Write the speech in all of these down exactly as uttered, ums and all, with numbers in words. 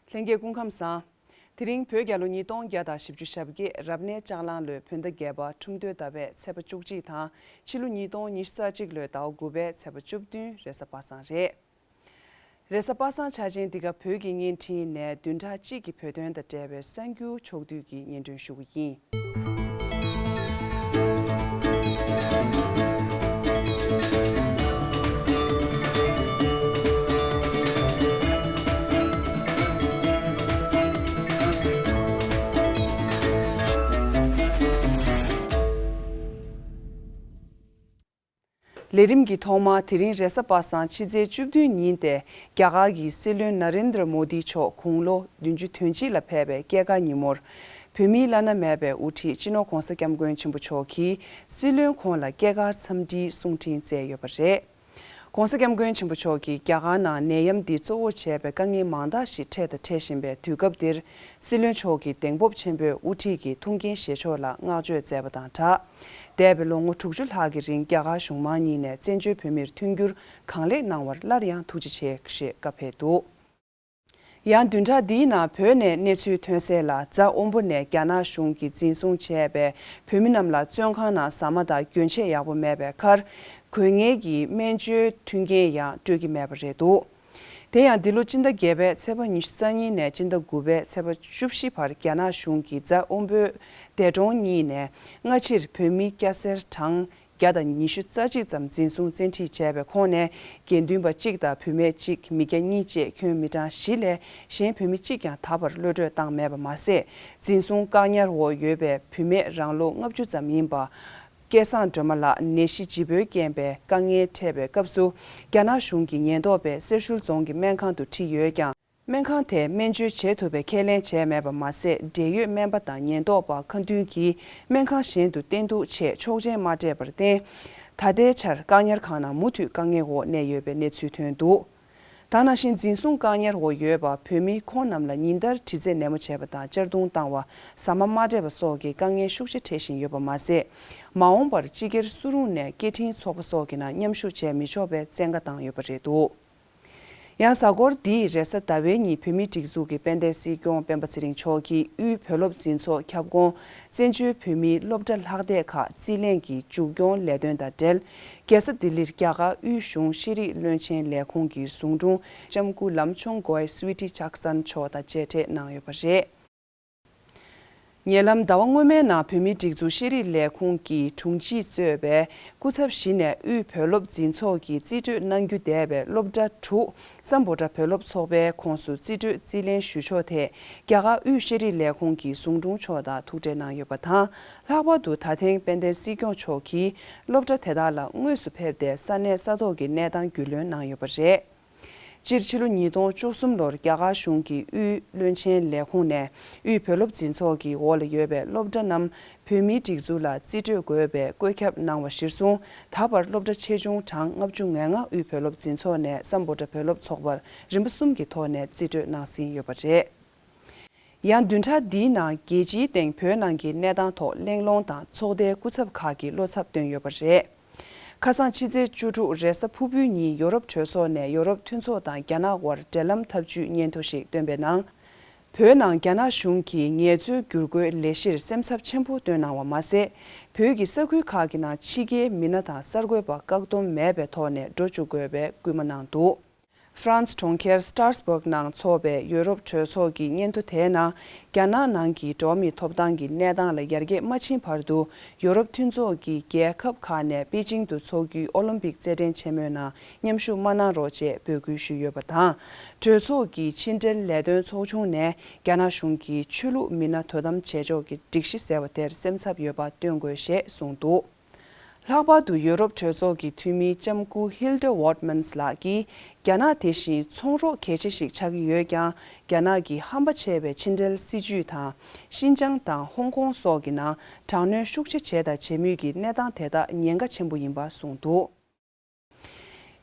ལྷན་རྒྱས་སྐུ་ཁམས་བཟང་། དེ་རིང་བོད་རྒྱལ་ལོ་ཉིས་སྟོང་བརྒྱ་དང་བཞི་བཅུ་ཞེ་བརྒྱད། རབ་གནས་ལྕགས་གླང་ལོའི་བོད་ཟླ་བརྒྱད་པ་ཁྲུམས་སྟོད་ཟླ་བའི་ཚེས་པ་བཅུ་གཅིག་དང་། ཕྱི་ལོ་ཉིས་སྟོང་ཉི་ཤུ་རྩ་གཅིག་ལོའི་ཟླ་བ་དགུ་པའི་ཚེས་པ་བཅུ་བདུན་རེས་གཟའ་པ་སངས་རེད། རེས་གཟའ་པ་སངས་འཆར་ཅན་འདི་ག་བོད་ཀྱི་བརྙན་འཕྲིན་ནས་བདུན་ཕྲག་གཅིག་གི་བོད་དོན་དང་འབྲེལ་བའི་གསར་འགྱུར་ཕྱོགས་བསྡུས་ཀྱི་སྙན་སྒྲོན་ཞུ་གི་ཡིན། ལས་རིམ་གྱི་ཐོག་མ། དེ་རིང་རེས་གཟའ་པ་སངས་ཕྱི་ཚེས་བཅུ་བདུན་ཉིན་ཏེ། རྒྱ་གར་གྱི་སྲིད་བློན་ན་རེན་དྲ་མོ་དི་མཆོག་དགུང་ལོ་བདུན་ཅུ་དོན་གཅིག་ལ་ཕེབས་པའི་སྐྱེས་སྐར་ཉིན་མོར། བོད་མིའི་བླ་ན་མེད་པའི་དབུ་ཁྲིད་སྤྱི་ནོར་༧གོང་ས་༧སྐྱབས་མགོན་ཆེན་པོ་མཆོག་གིས་སྲིད་བློན་ཁོང་ལ་སྐྱེས་སྐར་འཚམས་འདྲིའི་གསུང་འཕྲིན་བསྩལ་ཡོད་པ་རེད། ༧གོང་ས་༧སྐྱབས་མགོན་ཆེན་པོ་མཆོག་གིས་རྒྱ་གར་ནང་ནད་ཡམས་འདིས་གཙོ་བོར་བྱས་པའི་དཀའ་ངལ་མང་དག་ཞིག་འཕྲད་དང་འཕྲད་བཞིན་པའི་དུས་སྐབས་འདིར། སྲིད་བློན་མཆོག་གིས་གདེང་སྤོབས་ཆེན་པོས་དབུ་ཁྲིད་ཀྱི་ཐུགས་འགན་བཞེས་ཕྱོགས་ལ་བསྔགས་བརྗོད་མཛད་པ་དང་སྦྲགས། འདས་པའི་ལོ་ངོ་དྲུག་ཅུ་ལྷག་གི་རིང་རྒྱ་གར་གཞུང་མང་གཉིས་ནས་བཙན་བྱོལ་བོད་མིར་མཐུན་འགྱུར་གང་ལེགས་གནང་བར་སླར་ཡང་ཐུགས་རྗེ་ཆེ་ཞེས་བཀའ་ཕེབས་འདུག། ཡང་བདུན་ཕྲག་འདིའི་ནང་བོད་ནས་གནས་ཚུལ་ཐོན་གསལ་ལ། རྫ་དབོན་པོ་ནས་རྒྱ་ནག་གཞུང་གིས་འཛིན་བཟུང་བྱས་པའི་བོད་མི་རྣམས་ལ་བཙོན་ཁང་ནང་ཟ་མ་དང་གྱོན་ཆས་ཡག་པོ་མེད་པའི་ཁར། དགོས་ངེས་ཀྱི་སྨན་བཅོས་མཐུན་རྐྱེན་ཡང་སྤྲོད་ཀྱི་མེད་པ་རེད་འདུག། དེ་ཡང་འདི་ལོ་སྤྱི་ཟླ་བརྒྱད་པའི་ཚེས་པ་ཉི་ཤུ་རྩ་གཉིས་ནས་སྤྱི་ཟླ་དགུ་པའི་ཚེས་པ་བཅུ་བཞི་བར་རྒྱ་ནག་གཞུང་གིས་རྫ་དབོན་པོའི་འདས་གྲོངས་གཉིས་ནས་སྔ་ཕྱིར་བོད་མི་སྐྱ་སེར་གྲངས་བརྒྱ་དང་ཉི་ཤུ་རྩ་གཅིག་ཙམ་འཛིན་བཟུང་བཙན་ཁྲིད་བྱས་པའི་ཁོངས་ནས། དགེ་འདུན་པ་གཅིག་དང་བུད་མེད་གཅིག། མི་སྐྱ་གཉིས་བཅས་ཁྱོན་མི་གྲངས་བཞི་ལས་གཞན་བོད་མི་གཅིག་ཀྱང་ད་བར་གློད་བཀྲོལ་བཏང་མེད་པ་མ་ཟད། འཛིན་བཟུང་བཀག་ཉར་འོག་ཡོད་པའི་བུད་མེད་རང་ལོ་ལྔ་བཅུ་ཙམ་ཡིན་པ། སྐལ་བཟང་སྒྲོལ་མ་ལགས་ནད་གཞི་ལྗིད་པོས་རྐྱེན་པས་དཀའ་ངལ་འཕྲད་པའི་སྐབས་སུ། རྒྱ་ནག་གཞུང་གི་ཉེན་རྟོག་པས་སེར་ཤུལ་རྫོང་གི་སྨན་ཁང་དུ་ཁྲིད་ཡོད་ཀྱང་། སྨན་ཁང་དེས་སྨན་བཅོས་བྱེད་ཐུབ་པའི་ཁས་ལེན་བྱས་མེད་པ་མ་ཟད། འབྲེལ་ཡོད་སྨན་པ་དང་ཉེན་རྟོག་པ་ཁ་མཐུན་གྱིས་སྨན་ཁང་གཞན་དུ་བསྟེན་གཏུགས་ཆེད་ཆོག་མཆན་མ་སྤྲད་པར་བརྟེན། ད་ལྟའི་ཆར་བཀག་ཉར་ཁང་ནང་མུ་མཐུད་དཀའ་ངལ་འོག་གནས་ཡོད་པའི་གནས་ཚུལ་ཐོན་འདུག། ད་ནང་བཞིན་འཛིན་བཟུང་བཀག་ཉར་འོག་ཡོད་པ་བོད་མི་ཁོང་རྣམས་ལ་ཉིན་ལྟར་དྲི་རྩད་ནན་མོ་བྱས་པ་དང་གཅར་རྡུང་བཏང་བ། ཟ་མ་མ་སྤྲད་པ་སོགས་ཀྱི་དཀའ་ངལ་ཤུགས་ཆེ་འཕྲད་བཞིན་ཡོད་པ་མ་ཟད། མ་འོངས་པར་སྤྱི་སྒེར་སུ་རུང་ནས་སྐད་འཕྲིན་ཚོགས་པ་སོགས་ཀྱི་ནང་མཉམ་ཞུགས་བྱས་མི་ཆོག་པའི་བཙན་བཀའ་བཏང་ཡོད་པ་རེད་འདུག། ཡང་གཟའ་འཁོར་འདིའི་རེས་གཟའ་ཟླ་བའི་ཉིན་བོད་མིའི་སྒྲིག་འཛུགས་ཀྱི་དཔལ་ལྡན་སྲིད་སྐྱོང་སྤེན་པ་ཚེ་རིང་མཆོག་གིས་དབུས་བོད་སློབ་འཛིན་ཚོགས་ཁྱབ་ཁོངས་བཙན་བྱོལ་བོད་མིའི་སློབ་གྲྭ་ལྷག་སྡེ་ཁག་རྩིས་ལེན་གྱི་མཇུག་སྐྱོང་ལས་དོན་དང་འབྲེལ། རྒྱལ་ས་ལྡི་ལིར་རྒྱ་གར་དབུས་གཞུང་ཤེས་རིག་བློན་ཆེན་ལས་ཁུངས་ཀྱི་ཟུང་དྲུང་ལྕམ་སྐུ་ལམ་ཆུང་གོའི་སུའི་ཊི་ཇེག་སན་མཆོག་དང་མཇལ་འཕྲད་གནང་ཡོད་པ་རེད། ཉེ་ལམ་ཟླ་བ་སྔོན་མའི་ནང་བོད་མིའི་སྒྲིག་འཛུགས་ཤེས་རིག་ལས་ཁུངས་ཀྱི་དྲུང་ཆེས་གཙོས་པའི་སྐུ་ཚབ་བཞི་ནས་དབུས་བོད་སློབ་འཛིན་ཚོགས་ཀྱིས་རྩིས་སྤྲོད་གནང་རྒྱུ་འདས་པའི་སློབ་གྲྭ་དྲུག་སམ་བྷོ་ཊ་བོད་སློབ་ཚོགས་པའི་ཁོངས་སུ་རྩིས་སྤྲོད་རྩིས་ལེན་ཞུ་ཕྱོགས་ཐད། རྒྱ་གར་དབུས་ཤེས་རིག་ལས་ཁུངས་ཀྱི་ཟུང་དྲུང་མཆོག་དང་ཐུག་འཕྲད་གནང་ཡོད་པ་དང་། ལྷག་པར་དུ་ད་ཐེངས་དཔལ་ལྡན་སྲིད་སྐྱོང་མཆོག་གིས་སློབ་གྲྭ་དེ་དག་ལ་དངོས་སུ་ཕེབས་ཏེ་ས་གནས་ས་ཐོག་གི་གནས་སྟངས་རྒྱུས་ལོན་གནང་ཡོད་པ་རེད། སྤྱིར་ཕྱི་ལོ་ཉིས་སྟོང་བཅུ་གསུམ་ལོར་རྒྱ་གར་གཞུང་གི་དབུས་བློན་ཆེན་ལས་ཁུངས་ནས་དབུས་བོད་སློབ་འཛིན་ཚོགས་ཀྱི་འོག་ལ་ཡོད་པའི་སློབ་གྲྭ་རྣམས་བོད་མིའི་སྒྲིག་འཛུགས་ལ་རྩིས་སྤྲོད་དགོས་པའི་བཀོད་ཁྱབ་གནང་བ་གཞིར་བཟུང་། ད་བར་སློབ་གྲྭ་ཆེ་ཆུང་གྲངས་ལྔ་བཅུ་ང་ལྔ་དབུས་བོད་སློབ་འཛིན་ཚོགས་ནས་སམ་བྷོ་ཊ་བོད་སློབ་ཚོགས་པར་རིམ་པ་གསུམ་གྱི་ཐོག་ནས་རྩིས་སྤྲོད་གནང་ཟིན་ཡོད་པ་རེད། ཡང་བདུན་ཕྲག་འདིའི་ནང་རྒྱལ་སྤྱིའི་སྟེང་བོད་ནང་གི་གནས་སྟངས་ཐོག་གླེང་སློང་དང་ཚོགས་སྡེའི་སྐུ་ཚབ་ཁག་གིས་བློ་འཚབ་བཏོན་ཡོད་པ་རེད། ཁ་སང་ཕྱི་ཚེས་བཅུ་དྲུག་རེས་གཟའ་ཕུར་བུའི་ཉིན་ཡོ་རོབ་གྲོས་ཚོགས་ནས་ཡོ་རོབ་མཐུན་ཚོགས་དང་རྒྱ་ནག་དབར་འབྲེལ་ལམ་འཐབ་ཇུས་སྙན་ཐོ་ཞིག་བཏོན་པའི་ནང་། བོད་ནང་རྒྱ་ནག་གཞུང་གིས་ངལ་རྩོལ་བསྒྱུར་བཀོད་ལས་གཞིར་སེམས་འཚབ་ཆེན་པོ་བཏོན་གནང་བ་མ་ཟད། བོད་ཀྱི་ས་ཁུལ་ཁག་གི་ནང་ཕྱི་རྒྱལ་མི་སྣ་དང་གསར་འགོད་པ་བཀག་སྡོམ་མེད་པའི་ཐོག་ནས་འགྲོ་བཅུག་དགོས་པའི་སྐུལ་མ་གནང་འདུག། ཧྥ་རན་སི་གྲོང་ཁྱེར་སི་ཏྲ་སི་སྦུག་ནང་འཚོགས་པའི་ཡོ་རོབ་གྲོས་ཚོགས་ཀྱི་སྙན་ཐོ་དེའི་ནང་། རྒྱ་ནག་ནང་གི་འགྲོ་བ་མིའི་ཐོབ་ཐང་གི་གནས་སྟངས་ལ་ཡར་རྒྱས་མ་ཕྱིན་བར་དུ། ཡོ་རོབ་མཐུན་ཚོགས་ཀྱི་རྒྱལ་ཁབ་ཁག་ནས་པེ་ཅིང་དུ་འཚོགས་རྒྱུའི་ཨོ་ལིམ་པིག་རྩེད་འགྲན་ཆེན་མོའི་ནང་མཉམ་ཞུགས་མ་གནང་རོགས་ཅེས་འབོད་སྐུལ་ཞུས་ཡོད་པ་དང་། གྲོས་ཚོགས་ཀྱི་ཕྱི་འབྲེལ་ལས་དོན་ཚོགས་ཆུང་ནས་རྒྱ་ནག་གཞུང་གིས་ཆོས་ལུགས་མི་སྣ་དོ་དམ་བྱེད་ཕྱོགས་ཀྱི་སྒྲིག་གཞི་ཟེར་བ་དེར་སེམས་འཚབ་ཡོད་པ་སྟོན་དགོས་ཞེས་གསུངས་འདུག། ལྷག་པར་དུ་ཡོ་རོབ་གྲོས་ཚོགས་ཀྱི་འཐུས་མི་ལྕམ་སྐུ་ཧིལ་ཌ་ཝོར་ཊ་མན་སི་ལགས་ཀྱིས། རྒྱ་ནག་དེ་བཞིན་ཚོང་རོགས་གལ་ཆེ་ཞིག་ཆགས་ཀྱི་ཡོད་ཀྱང་། རྒྱ་ནག་གི་ཧམ་པ་ཆེ་བའི་ཕྱི་འབྲེལ་སྲིད་ཇུས་དང་། ཤིན་ཅང་དང་ཧོང་ཀོང་སོགས་ཀྱི་ནང་དྲག་གནོན་ཤུགས་ཆེ་བྱས་དང་བྱེད་མུས་ཀྱི་གནས་སྟངས་དེ་དག་ཉེན་ཁ་ཆེན་པོ་ཡིན་པ་གསུངས་འདུག།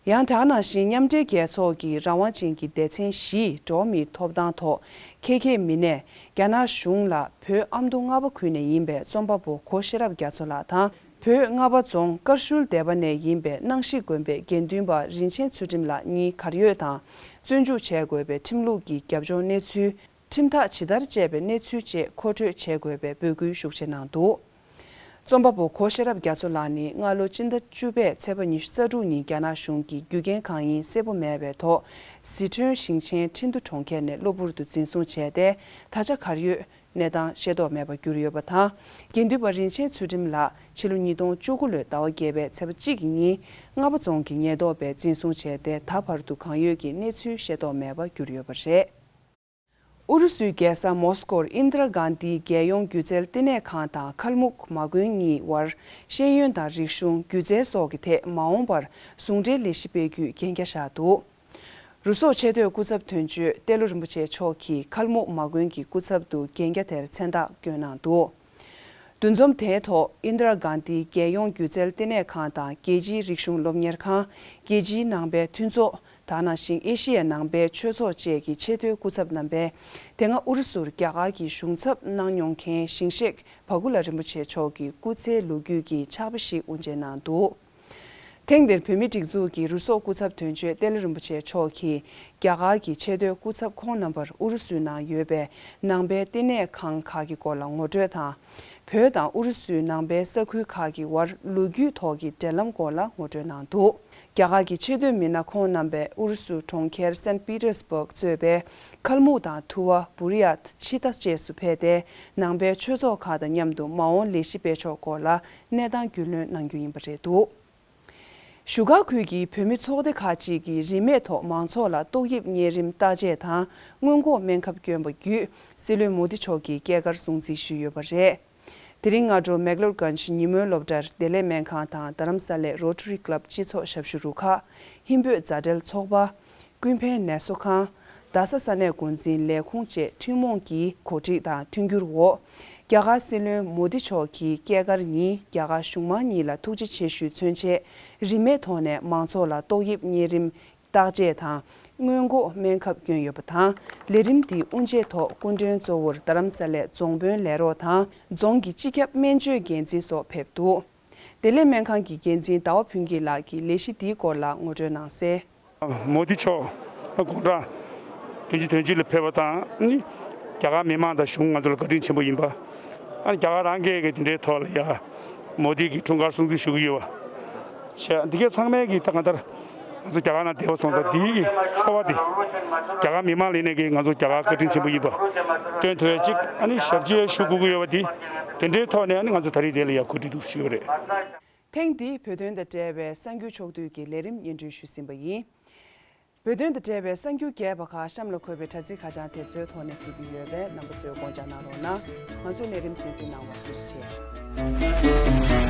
ཡང་དེ་ག་ནང་བཞིན་མཉམ་འབྲེལ་རྒྱལ་ཚོགས་ཀྱི་རང་དབང་ཅན་གྱི་སྡེ་ཚན་བཞིའི་འགྲོ་བ་མིའི་ཐོབ་ཐང་ཐོག་ཁེ་ཁེ་མི་སྣས་རྒྱ་ནག་གཞུང་ལ་བོད་ཨ་མདོ་རྔ་པ་ཁུལ་ནས་ཡིན་པའི་རྩོམ་པ་པོ་གོ་ཤེས་རབ་རྒྱ་མཚོ་ལགས་དང་། བོད་རྔ་པ་རྫོང་དཀར་ཤུལ་སྡེ་པ་ནས་ཡིན་པའི་སྣང་ཞིག་དགོན་པའི་དགེ་འདུན་པ་རིན་ཆེན་ཚུལ་ཁྲིམས་ལགས་གཉིས་གར་ཡོད་དང་བཙོན་འཇུག་བྱས་དགོས་པའི་ཁྲིམས་ལུགས་ཀྱི་རྒྱབ་ལྗོངས་གནས་ཚུལ། ཁྲིམས་ཐག་ཇི་ལྟར་བཅད་པའི་གནས་ཚུལ་བཅས་མཁོ་སྤྲོད་བྱེད་དགོས་པའི་འབོད་སྐུལ་ཤུགས་ཆེ་གནང་འདུག་རྩོམ་པ་པོ་གོ་ཤེས་རབ་རྒྱ་མཚོ་ལགས་ནི་སྔ་ལོ་སྤྱི་ཟླ་བཅུ་པའི་ཚེས་པ་ཉི་ཤུ་རྩ་དྲུག་ཉིན་རྒྱ་ནག་གཞུང་གིས་རྒྱུ་རྐྱེན་གང་ཡིན་གསལ་པོ་མེད་པའི་ཐོག་ཟི་ཁྲོན་ཞིང་ཆེན་ཁྲིན་ཏུ་གྲོང་ཁྱེར་ནས་གློ་བུར་དུ་འཛིན་བཟུང་བྱས་ཏེ། ད་ཆ་གར་ཡོད་གནས་སྟངས་ཤེས་རྟོགས་མེད་པར་གྱུར་ཡོད་པ་དང་། དགེ་འདུན་པ་རིན་ཆེན་ཚུལ་ཁྲིམས་ལགས་ཕྱི་ལོ་ཉིས་སྟོང་བཅུ་དགུ་ལོའི་ཟླ་བ་བརྒྱད་པའི་ཚེས་པ་གཅིག་གི་ཉིན་རྔ་པ་རྫོང་གི་ཉེན་རྟོག་པས་འཛིན་བཟུང་བྱས་ཏེ། ད་བར་དུ་གང་ཡོད་ཀྱི་གནས་ཚུལ་ཤེས་རྟོགས་མེད་པར་གྱུར་ཡོད་པ་རེད། ཨུ་རུ་སུའི་རྒྱལ་ས་མོ་སི་ཀོར་ཨིན་དྲ་གྷན་དྷི་རྒྱལ་ཡོངས་སྒྱུ་རྩལ་བསྟི་གནས་ཁང་དང་ཁལ་མུག་མ་དགོན་གཉིས་བར་ཤེས་ཡོན་དང་རིག་གཞུང་། སྒྱུ་རྩལ་སོགས་ཀྱི་ཐད་མ་འོངས་པར་ཟུང་འབྲེལ་ལས་གཞི་སྤེལ་རྒྱུའི་གན་རྒྱ་བཞག་འདུག་རུ་སོག་ཆེས་མཐོའི་སྐུ་ཚབ་དོན་གཅོད་ཏེ་ལོ་རིན་པོ་ཆེ་མཆོག་གིས་ཁལ་མུག་མ་དགོན་གྱི་སྐུ་ཚབ་ཏུ་གན་རྒྱ་དེར་མཚན་རྟགས་བསྐྱོན་གནང་འདུག་འདུ་འཛོམས་དེའི་ཐོག་ཨིན་དྲ་གྷན་དྷི་རྒྱལ་ཡོངས་སྒྱུ་རྩལ་བསྟི་གནས་ཁང་དང་རྒྱལ་སྤྱིའི་རིག་གཞུང་སློབ་གཉེར་ཁང་། རྒྱལ་སྤྱིའི་ནང་པའི་མཐུན་ཚོགས། ད་ནང་བཞིན་ཨེ་ཤི་ཡའི་ནང་པའི་ཆོས་ཚོགས་བཅས་ཀྱི་ཆེས་མཐོའི་སྐུ་ཚབ་རྣམ་པས། དེ་སྔ་ཨུ་རུ་སུར་རྒྱ་གར་གྱི་གཞུང་ཚབ་གནང་མྱོང་མཁན་ཞིང་གཤེགས་བྷ་གུ་ལ་རིན་པོ་ཆེ་མཆོག་གི་སྐུ་ཚེའི་ལོ་རྒྱུས་ཀྱི་ཕྱག་དཔེ་ཞིག་དབུ་འབྱེད་གནང་འདུག་ཐེངས་འདིར་བོད་མིའི་སྒྲིག་འཛུགས་ཀྱི་རུ་སོག་སྐུ་ཚབ་དོན་གཅོད་ཏེ་ལོ་རིན་པོ་ཆེ་མཆོག་གིས། རྒྱ་གར་གྱི་ཆེས་མཐོའི་སྐུ་ཚབ་ཁོང་རྣམ་པར་ཨུ་རུ་སུའི་ནང་ཡོད་པའི་ནང་པའི་བསྟི་གནས་ཁང་ཁག་གི་སྐོར་ལ་ངོ་སྤྲོད་དང་། བོད་དང་ཨུ་རུ་སུའི་ནང་པའི་ས་ཁུལ་ཁག་གི་དབར་ལོ་རྒྱུས་ཐོག་གི་འབྲེལ་ལམ་སྐོར་ལ་ངོ་སྤྲོད་གནང་འདུག་རྒྱ་གར་གྱི་ཆེས་མཐོའི་མི་སྣ་ཁོང་རྣམ་པས་ཨུ་རུ་སུ་གྲོང་ཁྱེར་སན་པི་ཏེར་སྦུག་གཙོས་པའི་ཁལ་མུག་དང་ཐུ་བ། བུ་རི་ཡཱཏ། ཆི་ཏ་བཅས་སུ་ཕེབས་ཏེ། ནང་པའི་ཆོས་ཚོགས་ཁག་དང་མཉམ་དུ་མ་འོངས་ལས་གཞི་སྤེལ་ཕྱོགས་སྐོར་ལ་གནས་སྟངས་རྒྱུས་ལོན་གནང་རྒྱུ་ཡིན་པ་རེད་འདུག་བཞུགས་སྒར་ཁུལ་གྱི་བོད་མི་ཚོགས་སྡེ་ཁག་ཅིག་གིས་རིན་མེད་ཐོག་མང་ཚོགས་ལ་ཏོག་དབྱིབས་གཉན་རིམས་བརྟག་དཔྱད་དང་སྔོན་འགོག་སྨན་ཁབ་བསྐྱོན་པ་བརྒྱུད། སྲིད་བློན་མོ་དི་མཆོག་གིས་སྐྱེས་སྐར་སྲུང་བརྩི་ཞུས་ཡོད་པ་རེད། དེ་རིང་སྔ་དྲོ་མེག་ལོར་གྷན་ཇི་ཉིན་མོའི་སློབ་གྲྭར་བདེ་ལེགས་སྨན་ཁང་དང་རྡ་རམ་ས་ལའི་རོ་ཊ་རི་ཀི་ལབ་སྤྱི་ཚོགས་ཞབས་ཞུ་རུ་ཁག་ཧིན་བོད་མཛའ་འབྲེལ་ཚོགས་པ། ཀུན་ཕན་ནད་གསོ་ཁང་། རྡ་ས་ས་གནས་འགོ་འཛིན་ལས་ཁུངས་བཅས་ཐུན་མོང་གིས་གོ་སྒྲིག་དང་མཐུན་འགྱུར་འོག་རྒྱ་གར་སྲིད་བློན་མོ་དི་མཆོག་གིས་སྐྱེས་སྐར་ཉིན་རྒྱ་གར་གཞུང་མང་གཉིས་ལ་ཐུགས་རྗེ་ཆེ་ཞུས་མཚོན་ཆེད། རིན་མེད་ཐོག་ནས་མང་ཚོགས་ལ་ཏོག་དབྱིབས་གཉན་རིམས་བརྟག་དཔྱད་དང་སྔོན་འགོག་སྨན་ཁབ་བསྐྱོན་ཡོད་པ་དང་། ལས་རིམ་འདིའི་དབུ་འབྱེད་ཐོག་སྐུ་མགྲོན་གཙོ་བོར་རྡ་རམ་ས་ལའི་རྫོང་དཔོན་ལས་རོགས་དང་རྫོང་གི་སྤྱི་ཁྱབ་སྨན་བཅོས་འགན་འཛིན་སོགས་ཕེབས་འདུག་བདེ་ལེགས་སྨན་ཁང་གི་འགན་འཛིན་ཟླ་བ་ཕུན་སྐྱིད་ལགས་ཀྱིས་ལས་གཞི་འདིའི་སྐོར་ལ་ངོ་སྤྲོད་གནང་གསལ། མོ་དི་མཆོག་དགུང་གྲངས་བདུན་ཅུ་དོན་གཅིག་ལ་ཕེབས་པ་དང་ནི། རྒྱ་གར་མི་མང་དང་གཞུང་ང་ཚོ་ལ་བཀའ་དྲིན་ཆེན་པོ་ཡིན་པ། ཨ་ནི་རྒྱ་གར་རང་གིས་ཀྱི་དེ་འདྲའི་ཐོག་ལ་ཡ། མོ་དི་གི་འཁྲུངས་སྐར་སྲུང་བརྩི་ཞུ་གི་ཡོད་པ། བྱས་འདི་གའི་ཚང་མས་ཀྱི་ད་གང་ལྟར། ང་ཚོ་རྒྱ་གར་ནང་བསྡད་པ་སོང་ཙང་འདིའི་གི་ཚོར་བ་འདི། རྒྱ་གར་མི་མང་ལ་ཡིན་ནའི་གི་ང་ཚོ་རྒྱ་གར་བཀའ་དྲིན་ཆེན་པོ་ཡིན་པ། སྟོན་ཐུབ་ཡ་གཅིག་ཨ་ནི་ཞབས་ཕྱི་ཞུ་དགོས་ཀྱི་ཡོད་པ་འདི། དེ་འདྲའི་ཐོག་ནས་ཨ་ནི་ང་ཚོ་ད་རེས་དེ་ལ་ཡ་གོ་སྒྲིག་འདུག་ཞུ་གི་རེད། ཐེངས་འདིའི་བོད་དོན་དང་འབྲེལ་བའི་གསར་འགྱུར་ཕྱོགས་བསྡུས་ཀྱི་ལས་རིམ་སྙན་སྒྲོན་ཞུས་ཟིན་པ་ཡིན། བོད་དོན་དང་འབྲེལ་བའི་གསར་འགྱུར་རྒྱས་པ་ཁག་གཤམ་ལ་འཁོད་པའི་དྲ་ཚིགས་ཁ་བྱང་དེ་ཚོའི་ཐོག་ནས་གཟིགས་ཀྱི་ཡོད་པས་རྣམ་པ་ཚོས་དགོངས་འཇགས་གནང་རོགས་གནང་། ང་ཚོའི་ལས་རིམ་གསན་གཟིགས་གནང་བར་ཐུགས་རྗེ་ཆེ།